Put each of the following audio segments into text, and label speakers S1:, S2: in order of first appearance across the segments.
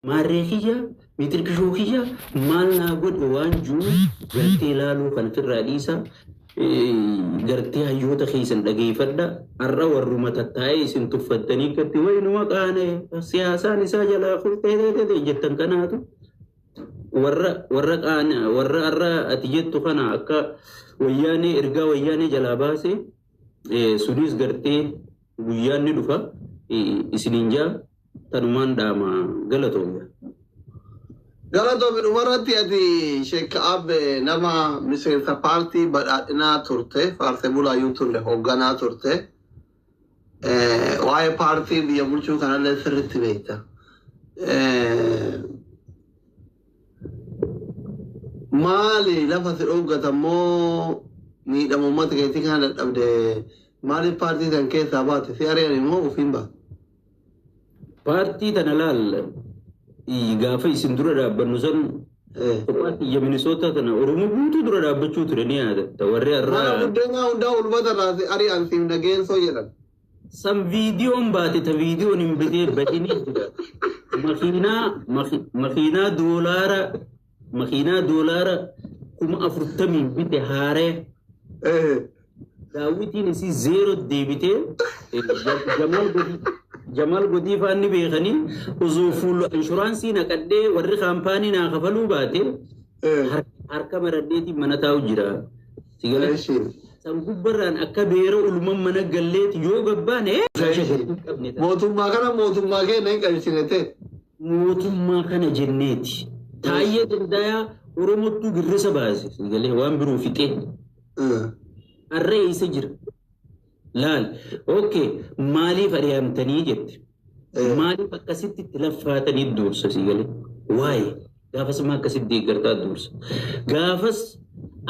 S1: Maarree kiyya mitirkishoo kiyya maal naa godhe waan jiru gartee laaluu kan ofirraa dhiisa. Gartee hayyoota keessan dhageeffadha. Har'a warruma tattaa'ee isin tuffattanii gatti wayinuma qaane siyaasaan isaa jalaa kuftee jettan kanaatu warra warra qaana warra har'a ati jettu kana akka wayyaanee ergaa wayyaanee jalaa baase sunis gartee guyyaan ni dhufa isiniin jaa tanumaan dhaama galatoomna.
S2: Galatoomi. Dhumarratti ati Sheek Abbe nama miseensa paartii badhaadhinaa turte, faarsee bulaayyuu turte, hoogganaa turte. Waa'ee paartii biyya bulchuu kanallee sirriitti beekta. Maali lafa si dhoggata immoo miidhama uummata keetii kana dadhabde, maaliif paartii san keessaa baate? Si ari'an immoo ofiin baate?
S1: Paartii tana laal, gaafa isin dura dhaabbannu san kophaa kiyya Minisoota tana Oromoo guutuu dura dhaabbachuu ture, ni yaadatta warri
S2: Mana
S1: har'aa.
S2: Buddeenaa hundaa ulbata irraa si ari'an siif nageessoo jedhan.
S1: San viidiyoon baate, ta viidiyoon hin bitee badinii jira. Makiinaa makiinaa doolaara 40,000 bite haaree daawwitiin isii zeero deebitee Jamaal Godii faan ni beekanii osoo fuula inshuraansii naqadhee warri kaampaanii naa kafaluu baate harka maradheetiin mana taa'u jira. Si galee? San gubbarraan akka beera uluman mana galleeti yoo gabbaane qabne ta'a.
S2: Mootummaa kana mootummaa keenya hin qabsine ta'e.
S1: Mootummaa kana jenneeti. Taayyee Dandayaa Oromottuu girrisa baase. Si galee, waan biroo fixee. Har'a eessa jira? Laal. Okay. Maaliif ari'amtanii jette? Maaliif akkasitti itti laffaatanii dursa, si galee? Waa'ee. Gaafas immoo akkasitti deeggartaa dursa. Gaafas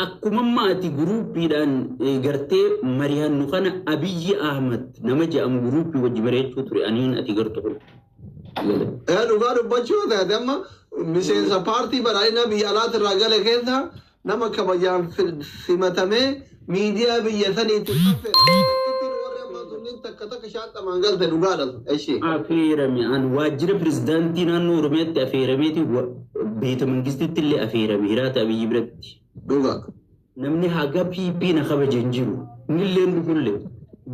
S1: akkuma amma ati guruuppiidhaan gartee mari'annu kana Abiyyi Ahmad nama jedhamu guruuppii wajji mari'achuu ture aniin ati gartu kun. Si galee?
S2: Dhugaa dubbachuu yoo taate, amma miseensa paartii badhaadhinaa biyya alaatirraa gale keessa nama kabajaan simatamee miidiyaa biyya saniitti affeerame. Warri ammaa sunniin takka takka shaanxamaan galte, dhugaadha sun. Eshi.
S1: Affeerame, an waajjira pirezidaantii naannoo Oromiyaatti affeerameeti, beeta mangistitti illee affeerame hiraata Abiyyi biratti.
S2: Dhugaa.
S1: Namni haga PP na kabaje hin jiru. Nilleen dhufullee.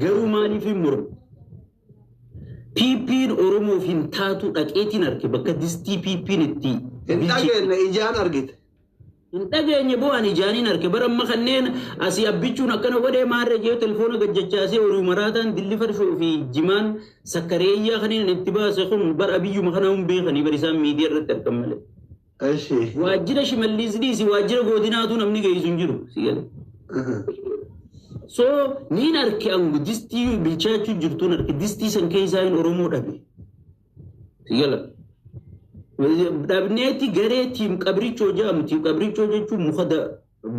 S1: Garuu maaliif hin mormu? PP'n Oromoof hin taatu dhaqeetiin arge bakka distii PP'n itti
S2: Hin dhageenye, ijaan argite.
S1: Hin dhageenye bu'aan ijaaniin arge. Bara amma kanneen asii abbichuun akkana godhee maarree jee telefoona gajjachaasee horii maraataan dilli farshoo fi jimaan sakkareeyyaa kanneen itti baase kun bar Abiyyuma kana hin beekanii bar isaan miidiyaa irratti argan malee.
S2: Eshi.
S1: Waajjira Shimallis dhiisi, waajjira godinaatu namni geessu hin jiru. Si galee. So niin arke, angu distii bilchaachuu jirtuun arke, distii san keessaa hin Oromoo dhabe. Si gala. Dhabneeti garee tiim qabrichoo jedhamu. Tiim qabrichoo jechuun muka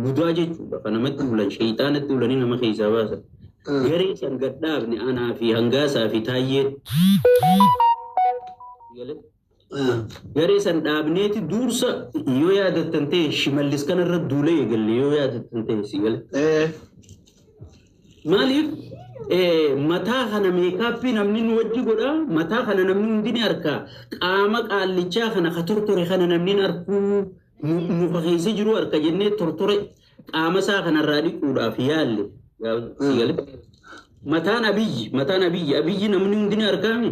S1: budaa jechuudha. Kan namatti ulan, sheeyxaanatti ulanii nama keessaa baasan. Garee san gad dhaabne anaa fi Hangaasaa fi Taayyeen. Si galee. Garee san dhaabneeti dursa yoo yaadattan ta'e Shimallis kanarra duula eegalle, yoo yaadattan ta'e, si gale. Maaliif mataa kana meekaappii namni nu wajji godha, mataa kana namni hundi ni arka, qaama qaallichaa kana ka tortore kana namni hin arkuu, muka keessa jiru arka jennee tortore qaama isaa kanarraa dhiquudhaaf yaalle. Si gale. Mataan Abiyyi Abiyyi namni hundi ni arkaami.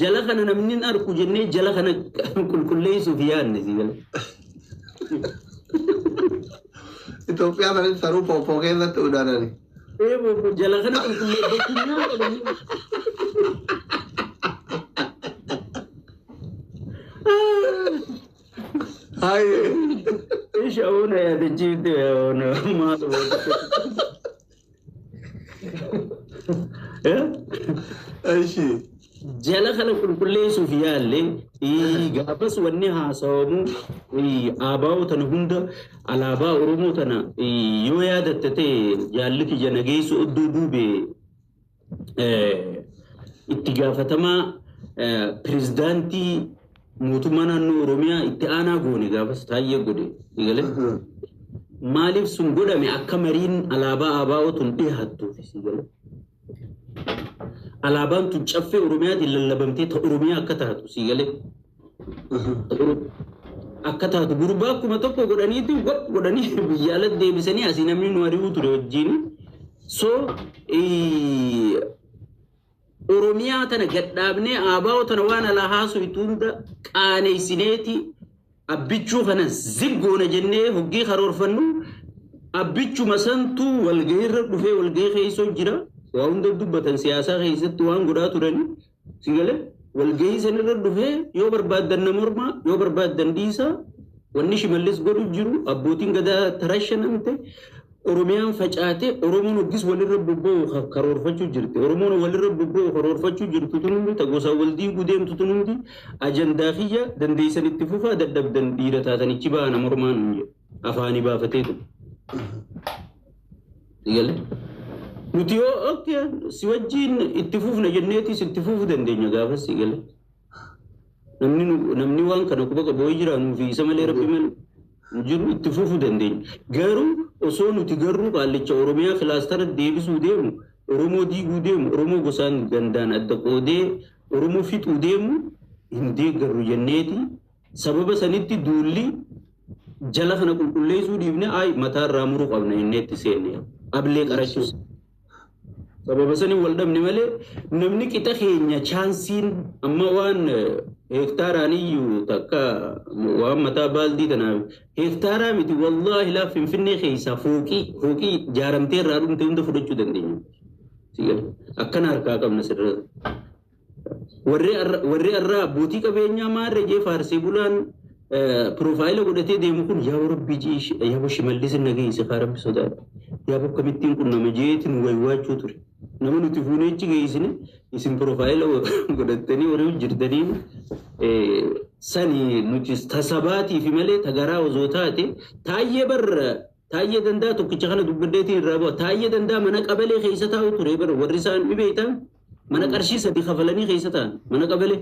S1: Jala kana namni hin arku jennee jala kana qulqulleessuuf yaadne, si gale.
S2: Itoophiyaa sanis saruu poopoo keessatti udaanani.
S1: Ee, jala kana qulqulleeffachuun nyaata.
S2: Hayi.
S1: Isha oona yaadachiifte oona maal oona.
S2: Eshi.
S1: Jala kana qulqulleessuuf yaalle. Gaafas wanni haasawamu ABO tana hunda, alaabaa Oromoo tana yoo yaadatte ta'e, jaalli kiyya nageessu oddoo duube itti gaafatamaa pirezidaantii mootummaa naannoo Oromiyaa itti aanaa goone, gaafas Taayyee godhe. Galee maaliif sun godhame? Akka mariin alaabaa ABO tun dhiyaattuuf, si galee. Alaabaan tun caffee Oromiyaatiin lallabamtee ta Oromiyaa akka taatu, si galee. Akka taatu gurbaa 1000 godhaniiti godhanii biyya alatti deebisanii asii namni nu ari'uu ture wajjin. So Oromiyaa tana gadhaabnee abaa'oo tana waan alaa haasoftu hunda qaaneessineeti abbichuu kana ziggoona jennee hoggii karoorfannu abbichuma santuu walgahiirra dhufee walgahii keessoo jira. Waa hunda dubbatan siyaasaa keessatti waan godhaa turani. Si galee walgahii sanirra dhufee yoo barbaaddan nama mormaa yoo barbaaddan dhiisaa wanni Shimallis godhu jiru abbootiin gadaa tarashanamte Oromiyaan facaate Oromoon hoggis walirra bobba'u karoorfachuu jirti. Oromoon walirra bobba'u karoorfachuu jirtu tun hundi ta gosa wal diiguu deemtu tun hundi ajandaa kiyya dandeessan itti fufaa dadhabdan dhiira taatanichi ba'a nama mormaan hin jedhu. Afaanii baafateetu. Galee. Nuti yoo okay si wajjin itti fufna jenneetis itti fufuu dandeenya gaafas si galee. Namni waan kana quba qabu wayii jira nuufi isa malee rabbi malee jiru itti fufuu dandeenya. Garuu osoo nuti garuu qaallicha Oromiyaa kilaastara deebisuu deemu, Oromoo diiguu deemu, Oromoo gosaan gandaan adda qoodee Oromoo fixuu deemu hin deeggarru jenneeti. Sababa sanitti duulli jala kana qulqulleessuu dhiifne ay mataarraa muruu qabna jenneetti seenne ablee qarachuus. Sababa saniin wal dhabne malee namni qixa keenya chaansiin amma waan hektaaraan iyyuu takka waan mataa baaldii tanaaf hektaaraa miti wallaahi laa Finfinnee keessaa fooqii jaaramtee irraa dhumte hunda fudhachuu dandeenya. Akkana harkaa qabna sirra. Warri irraa abbootii qabeenyaa maarree jee faarsee bulaan piroofaayila godhatee deemu kun yaa rabbi yaa Shimallis nageesse haa rabbi sodaadha. Yaa akkamittiin qunnama jeetiin waywaachuu ture. Nama nuti fuunee achi geessine isin piroofaayila godhattanii horii jirtanii sani nuti tasabaatii fi malee tagaraa osoo taate taayyee barra taayyee danda'a tokkicha kana dubbaddeetiin irraa bu'a. Taayyee danda'a mana qabalee keessa taa'u ture bara warri isaan dhibeetan mana qarshii 3 kafalanii keessa taa'an mana qabalee.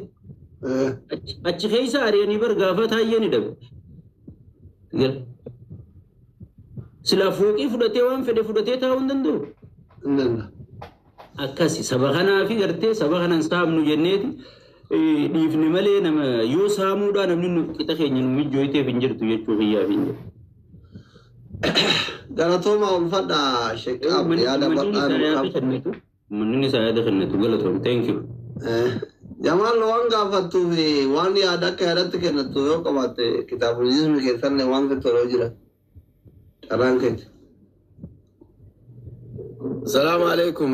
S1: Achi keessa ari'anii bar gaafa taayyee ni dhabe. Silaa fooqii fudhatee waan fedhe fudhatee taa'uu hin danda'u. Akkasi saba kanaa fi gartee saba kanan saamnu jenneeti dhiifne malee nama yoo saamuudhaa namni nu qixa keenya nu mijjooyteef hin jirtu jechuu kiyyaaf hin jiru.
S2: Galatooma ulfadha Sheekh Abdi yaada bal'aa nu qabu.
S1: Manni isaa yaada kennatu galatoom. Thank you.
S2: Jamaal waan gaafattuu fi waan yaada akka yaadatti kennattu yoo qabaatte kitaabonni keessallee waan fettoroo jira. Carraan keeti.
S3: Salaamu alaikum.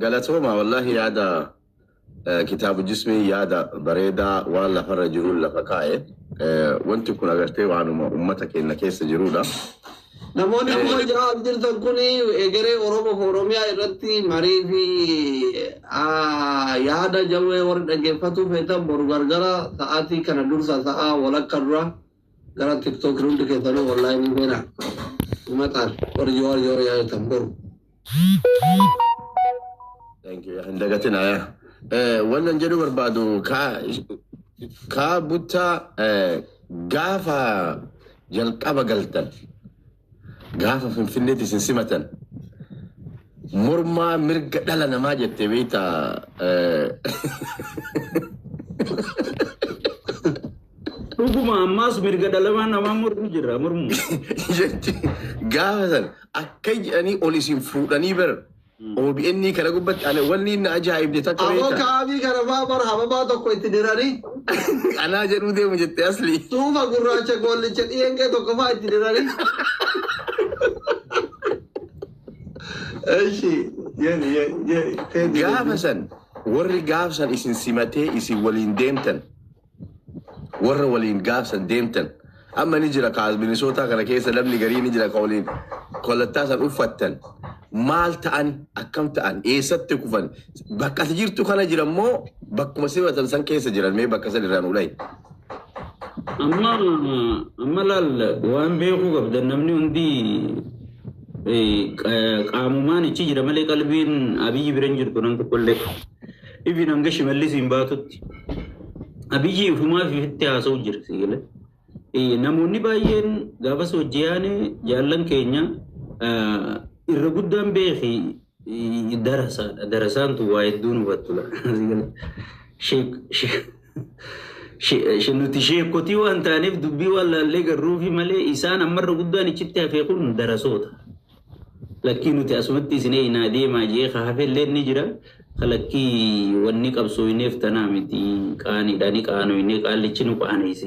S3: Galatooma wallahi yaada kitaabu jismii yaada bareedaa waan lafarra jiruun lafa kaa'e. Wanti kun agartee waanuma uummata keenya keessa jirudha.
S2: Namoonni 6000 jirtan kun egeree Oromoo fi Oromiyaa irratti marii fi yaada jawwee warri dhaggeeffatu feetan boru gargara sa'aatii kana dursa sa'a walakka dura gara TikTok hundi keessanuu onlaayinii seenaa. Himataan warri jawaar jawaar yaadatan boru.
S3: Thank you. Hin dagatina yaa. Wannan jedhu barbaadu kaa buttaa gaafa jalqaba galtan gaafa Finfinneetti isin simatan mormaa mirga dhala namaa jettee beektaa.
S1: Dhuguma ammaas mirga dhala namaa mormu jirra mormu.
S3: Gaafa san akka jedhanii ol isin fuudhanii bara OBN kana gubbatti ani wanni inni ajaa'ibde takka
S2: Aboo
S3: beektaa.
S2: kaabii kana fa'aa bara hababaa tokko itti diranii
S3: Anaa jedhuu deemu jette asli.
S2: suufa gurraacha goollicha dhiyeengee tokko fa'aa itti diranii. Eshi yeni yeni.
S3: Gaafa san warri gaafa san isin simatee isin waliin deemtan warra waliin gaafa san deemtan amma ni jira kaas Minisootaa kana keessa namni garii ni jira ka waliin kollattaa san uffattan maal ta'an akkam ta'an eessatti kufan bakka ati jirtu kana jiran moo bakkuma simatan san keessa jiran mee bakka san irraa nu dhahi.
S1: Amma laal waan beekuu qabdan namni hundi qaamumaan ichi jira malee qalbiin Abiyyi bira hin jirtu nam tokkollee. Ibin hanga Shimallis hin baatutti. Abiyyi ifumaa fi itti haasa'u jira si galee. Namoonni baay'een gaafas hojii yaane jaallan keenya irra guddaan beeki darasaadha. Darasaantu waa hedduu nu hubattu. Nuti sheekotii waan taaneef dubbii waan laallee garruufi malee isaan ammarra guddaan ichitti hafee kun darasoota. Lakkii nuti asumatti isin eenaa deemaa jee hafellee ni jira. Kalakkii wanni qabsooyneef tanaa miti qaaniidha ni qaanoyne qaallichi nu qaaneesse.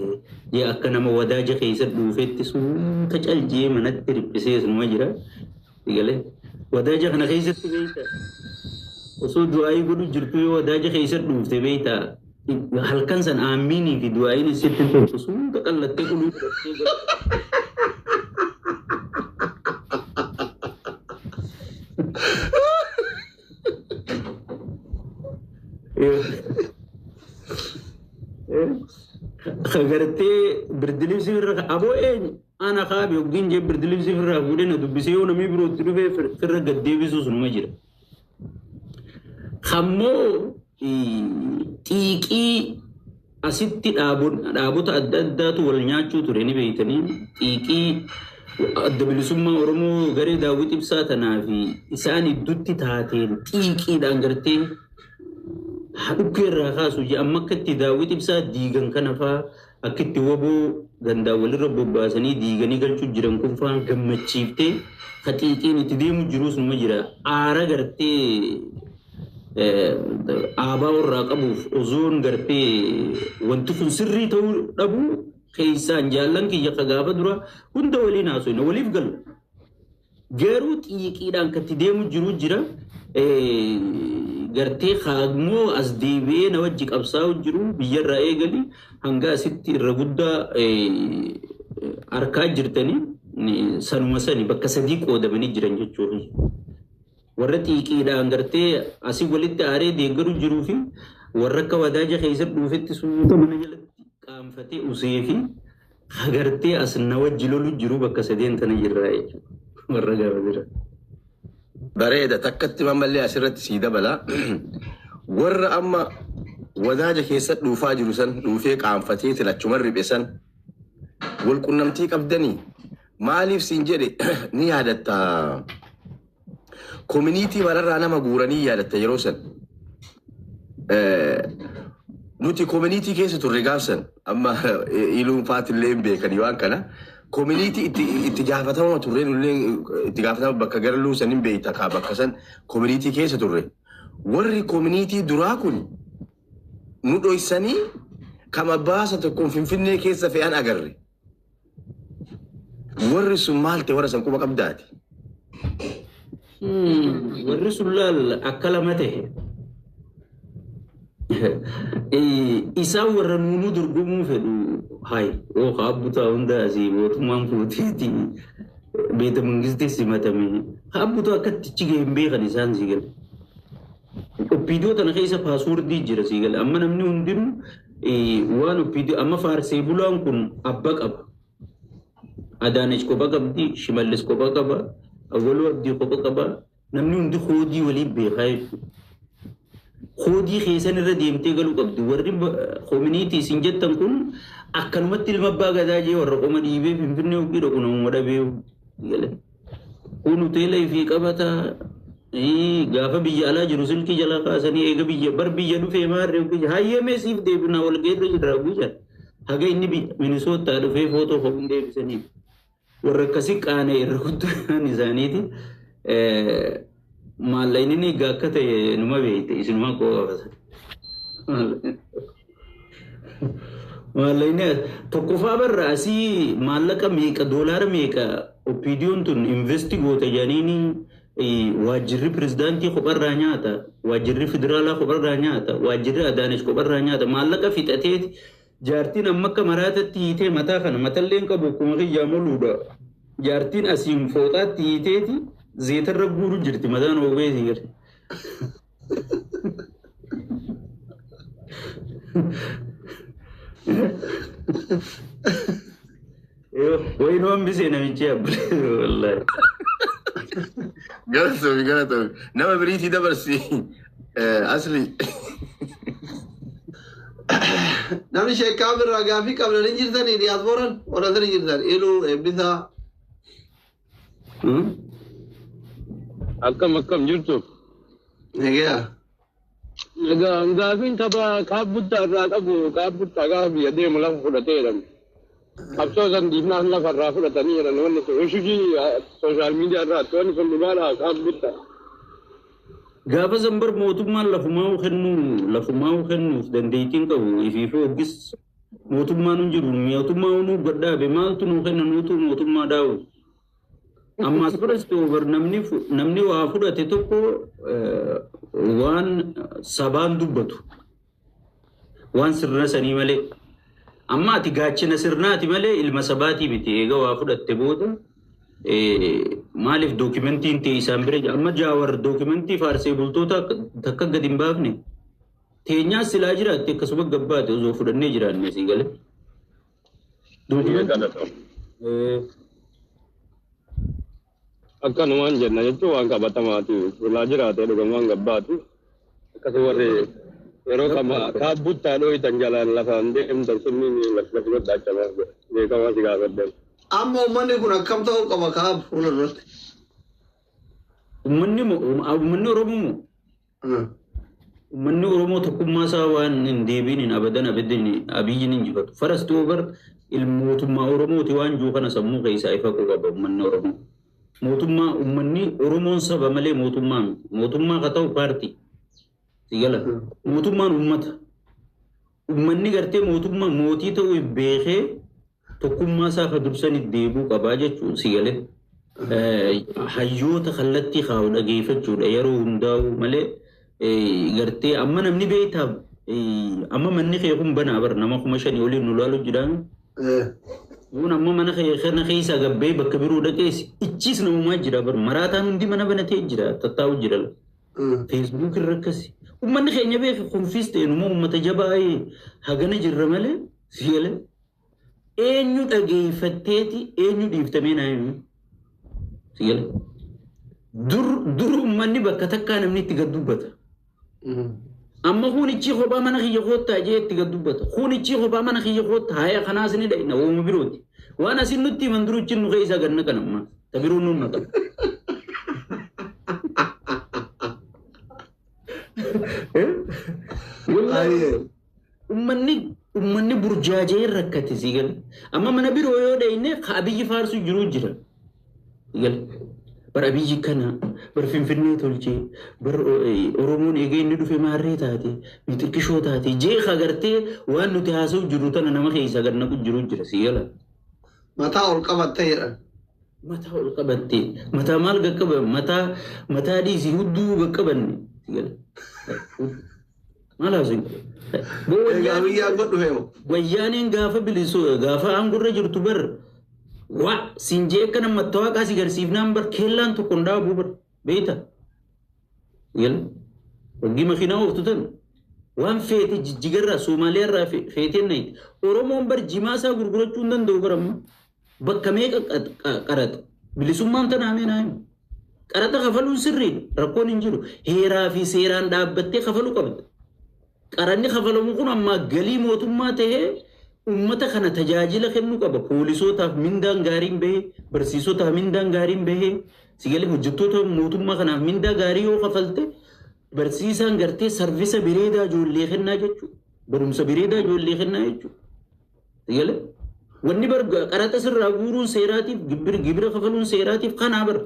S1: Jee akka nama wadaaja keessa dhuufetti suuta caljee manatti riphisee sunuma jira. Galee wadaaja kana keessatti beekta. Osoo du'aayii godhu jirtu yoo wadaaja keessa dhuufte beekta. Halkan san aamminii fi du'aayiin sitti toltu suuta qallattee quluu godhattee galta. Gartee birdilibsi irra aboo eenyu ana kaabi yookiin jee birdilibsi irraa fuudhee na dubbisee yoo namni birootti dhufee firra gad deebisuu sunuma jira. Kammoo xiiqii asitti dhaabota adda addaatu wal nyaachuu ture ni beeytanii xiiqii adda bilisummaa Oromoo garee Daawwit Ibsaa tanaa fi isaan idduutti taateen xiiqiidhaan gartee dhukkee irraa kaasu jee amma akka itti Daawwit Ibsaa diigan kana faa akka itti waboo gandaa walirra bobbaasanii diiganii galchuu jiran kun faa gammachiiftee ka xiiqiin itti deemu jirus numa jira. Aara gartee aabaa warraa qabuuf ozoon gartee wanti kun sirrii ta'uu dhabu keessaan jaallan kiyya ka gaafa dura hunda waliin haasofne waliif galu. Garuu xiiqiidhaan kan itti deemu jiru jira. Gartee kaammoo as deebi'ee na wajji qabsaa'u jiru biyyarraa eegali hanga asitti irra guddaa harkaa jirtanii sanuma sani bakka sadii qoodamanii jiran jechuudha. Warra xiiqiidhaan gartee asii walitti aaree deeggaru jiruu fi warra akka wadaaja keessa dhuufetti suuta mana jalatti qaanfatee usee fi gartee as na wajji lolu jiru bakka sadeen tana jirraa jechuudha. Warra gaafa jira.
S3: Bareeda takkatti ammallee asirratti sii dabala. Warra amma wadaaja keessa dhuufaa jiru san dhuufee qaanfatee achuman riphe san wal qunnamtii qabdanii maaliif siin jedhe ni yaadatta. Community mararraa nama guuranii yaadatta yeroo san. Nuti community keessa turre gaafsan amma iluun faatillee hin beekanii waan kana. Community itti gaafatama turre nullee itti gaafatama bakka gara luusan hin beekta kaa bakka san community keessa turre. Warri community duraa kun nu dhoysanii kama baasa tokkoon Finfinnee keessa fe'an agarre. Warri sun maal ta'e warra san quba qabdaati.
S1: Warri sun laal akka lama ta'e. Isaan warra nuunuu dorgomuu fedhu hay oo haabbutaa hunda asii mootummaan fuuteeti beeta mangistii simatame haabbutaa akkatti achi ga'e hin beekan isaan sii gale. Oppiidoo tana keessa passwordii jira sii gale amma namni hundinuu waan oppiidoo amma faarsee bulaan kun abba qaba. Adaanech kopha qabdi, Shimallis kopha qaba, Awwaluu Abdii kopha qaba. Namni hundi hoodii waliin beekaa jechuudha. Hoodii keessan irra deemtee galuu qabdi. Warri community isin jettan kun akkanumatti ilma abbaa gadaa jee warra qoma dhiibee Finfinnee oggii dhaqu namuma dhabee gale. Kun hoteela ifii qabata. Gaafa biyya alaa jiru silkii jala kaasanii eega biyya bar biyya dhufee maarree oggii hayyamee siif deebina wal geerra jira guyyaa. Haga inni Minisootaa dhufee footoo foon deebisanii. Warra akkasii qaanee irra guddaan isaaniiti. Maallaqni egaa akka ta'e numa beekte isinuma qofa. Maallaqni tokkoffaa barra asii maallaqa meeqa doolaara meeqa OPDOn tun invest goota jedhaniini waajjirri pirezidaantii kopharraa nyaata, waajjirri federaalaa kopharraa nyaata, waajjirri Adaanesh kopharraa nyaata maallaqa fixateeti jaartiin amma akka maraatatti hiitee mataa kana matallee hin qabu akkuma kiyyaa moluudha. Jaartiin asiin fooxaatti hiiteeti zeetarra guuru jirti mataan oogee si gale. Wayi nu hambisee namichi abbulee wallaahi.
S3: Galatoomi galatoomi. Nama biriitii dabarsi asli.
S2: Namni sheekaa birraa gaafii qabdan hin jirtanii diyaaspooraan warra hin jirtan iluu eebbisaa.
S4: Akkam akkam jirtu?
S2: Egaa.
S4: Egaa gaafiin tapha kaabbuttaa irraa qabu kaabbuttaa gaafa biyya deemu lafa fudhatee jedhama. Qabsoo san diinaan lafa irraa fudhatanii jedhan wanni sun ushugii social media irraa wanni sun dhugaadha kaabbuttaa.
S1: Gaafa zambar mootummaan lafumaa kennuuf dandeettiin qabu ifiifuu hoggis mootummaan hin jiru mootummaa nuu gadhaabe maaltu nuu kenna nuutu mootummaa dhaabu. Ammaas first over namni waa fudhate tokko waan sabaan dubbatu waan sirna sanii malee. Amma ati gaachina sirnaati malee ilma sabaatii miti eega waa fudhatte booda maaliif dookimentiin ta'e isaan bira jira. Amma Jaawar dookimentii faarsee bultoota takka gadi hin baafne. Teenyaas silaa jiraatte akkasuma gabbaate osoo fudhannee jiraanne sii galee. Dookimentii.
S4: Akkanumaan jenna jechuun waan qabatamaati. Silaa jiraate dhugumaan gabbaatu. Akkasuma warri yeroo kama kaabbuttaa dhooytan jalaan lafaan deemtan sunni lafa godhaachaa beekamaa si gaafadhan.
S2: Amma uummanni kun akkam ta'uu qaba kaab fuula duratti?
S1: Uummanni Oromoo moo? Uummanni Oromoo tokkummaa isaa waan hin deebiin abadan abidin Abiyyiin injifatu. First over mootummaa Oromooti waan jiru kana sammuu keessaa ifa qaba uummanni Oromoo. Mootummaa uummanni Oromoon saba malee mootummaa miti. Mootummaa haa ta'u paartii. Sigala. Mootummaan uummata. Uummanni gartee mootummaa mootii ta'uu beekee tokkummaa isaa ka dursanii deebuu qabaa jechuun sigalee. Hayyoota kallattii kaa'u dhageeffachuudha yeroo hundaa'u malee gartee amma namni beektaaf amma manni kee kun banaa bar nama 5,000 oliin nu laalu jiraame. Kun amma mana kee kana keessaa gabbee bakka biroo dhaqees ichis namumaa jira bar maraataan hundi mana banatee jira tattaa'u jira. Facebook irra akkasi. Uummanni keenya beeku kunfis ta'e numa uummata jabaa hagana jirra malee sigalee. Eenyu dhageeffatteeti eenyu dhiiftamee naa himu. Sigalee. Dur uummanni bakka takkaa namni itti gad dubbata. Amma kunichi kophaa mana kiyya koottaa jee itti gad dubbata. Kunichi kophaa mana kiyya koottaa haya kanaas ni dha'ina uuma birooti. Waan asin nutti himan duruchi nu keessa ganna kan ammaa. Ta biroon nuun naqan. Uummanni burjaajee rakkate sii gale. Amma mana biroo yoo dhayine ka Abiyyi faarsu jiru jira. Gale. Bar Abiyyi kana bar Finfinnee tolchee bar Oromoon eegee inni dhufe maarree taate mixiqqishoo taate jee agartee waan nuti haasa'u jiru tana nama keessa gad naqu jiru jira sii gala.
S2: Mataa ol qabattee jedhan.
S1: Mataa ol qabattee mataa maal qaqqaban mataa dhiisii hudduu qaqqabanne sii gala. Maal haasa'u?
S2: Egaa Abiyyi aangoo dhufee moo?
S1: Wayyaaneen gaafa bilisoo gaafa aangorra jirtu bar wa sinjee akka nama mattawaaqaa si garsiifnaan bar keellaan tokko hin dhaabuu bar beeyta. Yala hoggii makiinaa ooftu tan waan feete jijjigarraa Somaaliyaarraa feeteen nayiti. Oromoon bar jimaa isaa gurgurachuu hin danda'u bar amma bakka meeqa qaraxa bilisummaan tana ameen haa himu. Qaraxa kafaluun sirriidha rakkoon hin jiru heeraa fi seeraan dhaabbattee kafaluu qabda. Qaranni kafalamu kun amma galii mootummaa ta'ee uummata kana tajaajila kennuu qaba. Poolisootaaf mindaan gaariin bahee, barsiisotaaf mindaan gaariin bahee, sigalee hojjettoota mootummaa kanaaf mindaa gaarii yoo kafalte barsiisaan gartee service bareedaa ijoollee kennaa jechuudha. Barumsa bareedaa ijoollee kennaa jechuudha. Sigalee wanni bar qaraxa sirraa guuruun seeraatiif gibira kafaluun seeraatiif kanaa bar.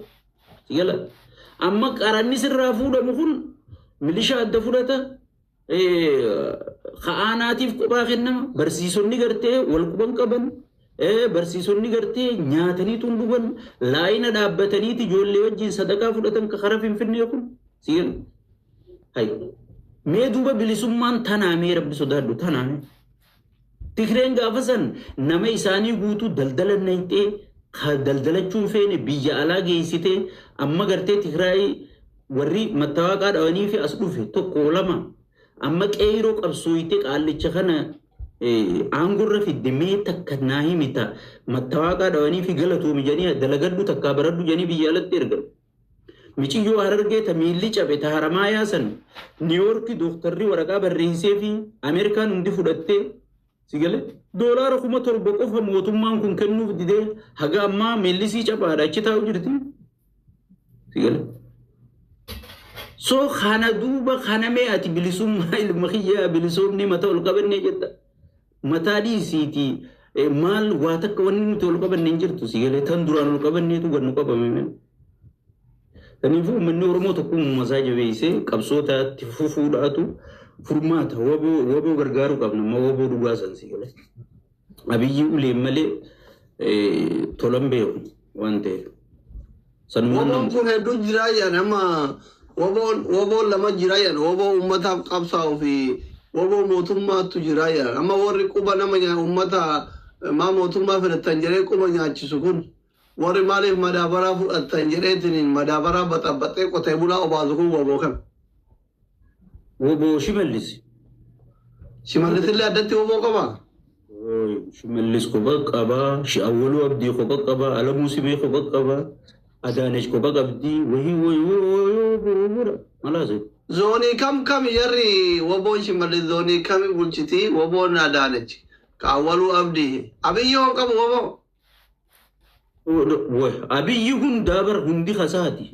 S1: Sigalee amma qaranni sirraa fuudhamu kun milishaa adda fudhata. Ka'aanaatiif kophaa kennama. Barsiisonni gartee wal quban qaban. Barsiisonni gartee nyaatanii tun dhugan. Laayina dhaabbataniiti ijoollee wajjin sadaqaa fudhatan karaa Finfinnee kun. Hay. Mee duuba bilisummaan tanaa mee rabbi sodaadhu tanaa mee. Tigreen gaafa san nama isaanii guutuu daldala nayitee daldalachuun feene biyya alaa geessitee amma gartee Tigraay warri mattawaaqaa dhawanii fi as dhufe tokko lama. Amma qeeroo qabsooyitee qaallicha kana aangorra fidde mee takka naa himita mattawaaqaa dhawanii fi galatoomi jedhanii dalagadhu takkaa baradhu jedhanii biyya alatti ergan. Miciyyoo Harargee ta miilli cabe ta Haramaayaa san Niiwoorki dooktarri waraqaa barreessee fi Ameerikaan hundi fudhattee si gale doolaara 7,000 qofa mootummaan kun kennuuf didee haga ammaa miillisii cabaadha achi taa'u jirti. Si gale. So kana duuba kana mee ati bilisummaa ilma kiyyaa bilisoomni mataa ol qabannee jetta. Mataa dhiisiiti maal waa takka wanni nuti ol qabanne hin jirtu si galee tan duraan ol qabanneetu gad nu qabame mee. Kanaafuu uummanni Oromoo tokkummaa isaa jabeessee qabsootaatti fufuudhaatu furmaata waboo gargaaruu qabna amma waboo dhugaa san si galee. Abiyyi uleen malee tolan beeku waan ta'eef. Sanumaan
S2: Woboon
S1: nama.
S2: kun hedduu jira jedhan amma woboon lama jira jedhan woboo uummataaf qabsaa'uu fi woboo mootummaatu jira jedhan amma warri quba nama uummata maa mootummaa fudhatan jedhee quba nyaachisu kun warri maaliif madaabaraa fudhatan jedheetiin madaabaraa baxabaxee qotee bulaa obaasu kun woboo kam.
S1: Woboo Shimallis.
S2: Shimallisillee addatti woboo qabaa?
S1: Shimallis kophaa qabaa, Awwaluu Abdii kophaa qabaa, Alamuu Simee kophaa qabaa, Adaanech kophaa qabdii, wayii wayii wayii malaase.
S2: Zoonii kam kam jarri woboon Shimallis zoonii kami bulchiti woboon Adaanech ka Awwaluu Abdii Abiyyi hoo qabu woboo?
S1: Abiyyi hundaa bar hundi kasaati.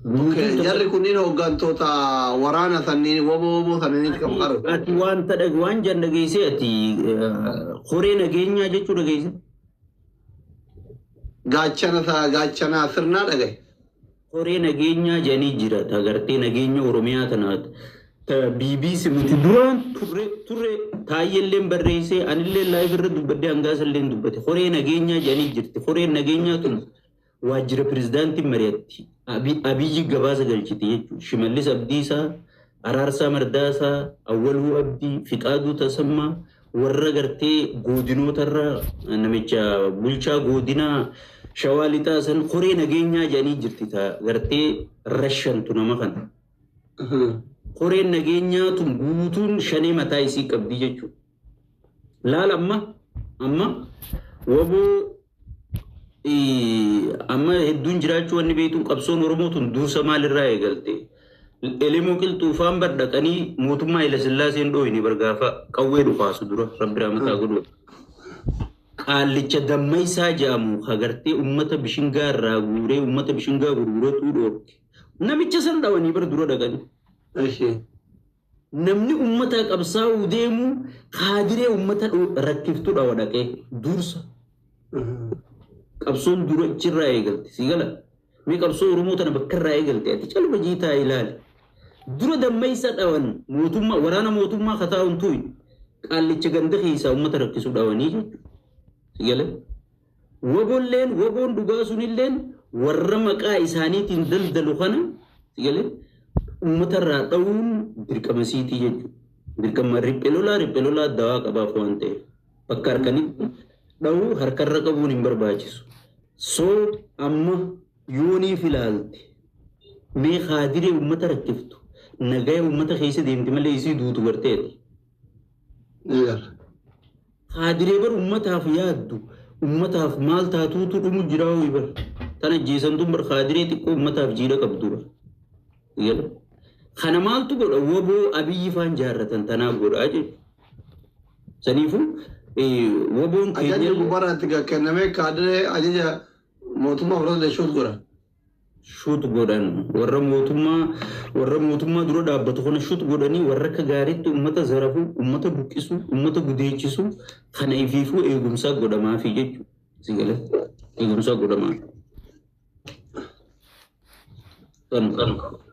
S2: Okay, jarri kunniin hooggantoota waraana sanniin woboo sanniinitti kan qaru.
S1: Ati waan waan jan dhageessee ati horee nageenyaa jechuu dhageesse.
S2: Gaachana gaachana sirnaa dhagaye.
S1: Horee nageenyaa jedhanii jira. Agartee nageenya Oromiyaa tanaati. BBC nuti duraan turre taayyelleen barreessee anillee live irra dubbadde hangaasallee dubbate. Horee nageenyaa jedhanii jirti. Horeen nageenyaa tun waajjira pirezidaantii mari'atti. Abiyyi gabaasa galchite jechuudha. Shimallis Abdiisaa, Araarsaa Mardaasaa, Awwaluu Abdii, Fiqaaduu Tasammaa warra gartee godinootarra namicha bulchaa godinaa Shawaa Lixaa san horee nageenyaa jedhanii jirti. Gartee rashantu nama kana. Horeen nageenyaa tun guutuun shanee mataa isii qabdi jechuudha. Laal amma waboo amma hedduun jiraachuu wanni beektuun qabsoon Oromoo tun dursa maalirraa eegalte. Elemoo qilxuufaan bar dhaqanii mootummaa Haile Sillaaseen dhooyne bargaafa qawwee dhukaasu dura rabbi rahmataa godhu. Qaallicha dammaysaa jedhamu agartee uummata bishingaa irraa guuree uummata bishingaa gurguratuu dhoorke. Namicha san dhawanii bar dura dhaqanii. Namni uummata qabsaa'uu deemu kaadiree uummata rakkiftuu dhawa dhaqee dursa. Qabsoon dura achirraa eegalte si gala. Mee qabsoo Oromoo tana bakka irraa eegalte ati calma jiitaa ilaali. Dura dammaysa dhawan mootummaa waraana mootummaa kataa'uun tuyi qaallicha ganda keessaa uummata rakkisuu dhawanii jechuudha. Si gala. Waboolleen waboon dhugaa sunilleen warra maqaa isaaniitiin daldalu kana si gala uummata irraa dhawuun dirqama siitii jechuudha. Dirqama riphee lolaa dawaa qabaaf waan ta'eef bakka harkanitti dhawuu harkarra qabuun hin barbaachisu. So amma yooniif ilaalte mee kaadiree uummata rakkiftu nagaya uummata keessa deemti malee isii duutu garteeti. Kaadiree bar uummataaf yaaddu uummataaf maal taatuutu dhumu jira ho'i bar. Tana jeesantuun bar kaadiree xiqqoo uummataaf jiidha qabdu bar. Kana maaltu godha waboo Abiyyi faan jaarratan tanaaf godhaa jechuudha. Saniifuu waboon
S2: Ajajni gubbaarratti kennamee kaadiree ajaja mootummaa fudhate shuut godhan.
S1: Shuut godhan warra mootummaa dura dhaabbatu kana shuut godhanii warra akka gaariitti uummata zarafuu, uummata buqqisuu, uummata gudeechisuu kana ifiifuu eegumsaa godhamaafi jechuudha. Si galee eegumsaa godhamaafi.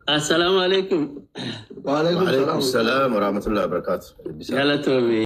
S5: Assalaamu alaikum.
S2: Waalaikum
S3: Waalaikum
S2: salaam.
S3: salaam wa rahmatullahi wa barakatuh.
S5: Galatoome.